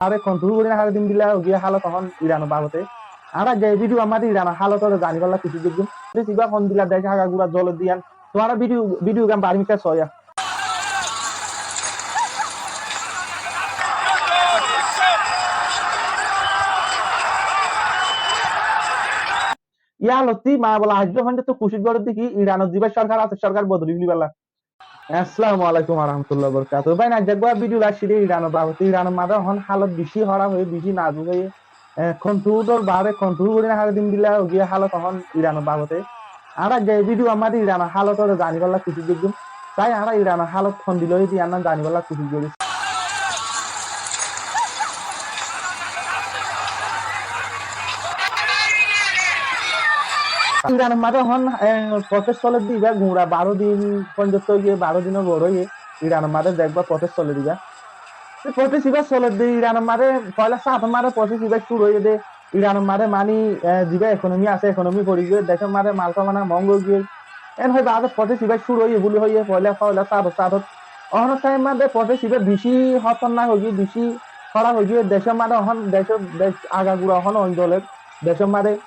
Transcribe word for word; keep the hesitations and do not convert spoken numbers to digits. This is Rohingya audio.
Añáre kontrol gorí no fare de endilla ói giyé hálot ehón Iranor babote. Añára aijja e bídiyo mazé Iranor hálot ore zanibálla kucíc goijjum. Te ibá hondilla dec, agagura zolor de yián. Tuáñra bídiyo, bídiyo gán bari mikká soóya. Yá hálot ot mazé bóle aijja foijjonto kucíc gorér de ki Iranor zibá sorkar asé, sorkar bodoli felaibolla. Assalamu alaikum wa rahmatullahi wa barakatuhu. Bái, aijja uggwá bídiyo loi aiccí de Iranor babote. Iranor mazé ehón hálot beci hóraf óiye, beci nazuk óiye. E, kontrolor baáre, kontrol gorí no fare de endilla ói giyé hálot ehón Iranor babote. Añára aijja e bídiyo mazé Iranor hálot ore zanibálla kucíc goijjum. Sai añára Iranor hálot hondilla óiye de yián zanibálla kucíc gorí. Iranor mazé ehón, e, protest solér de ibá gura baró din foijjonto ói giyé, baró dinor uore óiye Iranor mazé de ibá protest solér de ibá. Te protest ibá solér de Iranor mazé foila sáñt mazé protest ibá cúru óiye de. Iranor mazé mani, e, zibá ekonomi asé, ekonomi fori giyé, decor mazé mal samana moóñga ói giyé. En hoi baade protest ibá cúru óiye buli hoiyé, foila, foila sáñt, sáñt. Ehón taim mazé protest ibá beci hótornak ói giyé, beci hóraf ói giyé, decor mazé ehón, decor, dec agagura ehón ói doler, decor mazé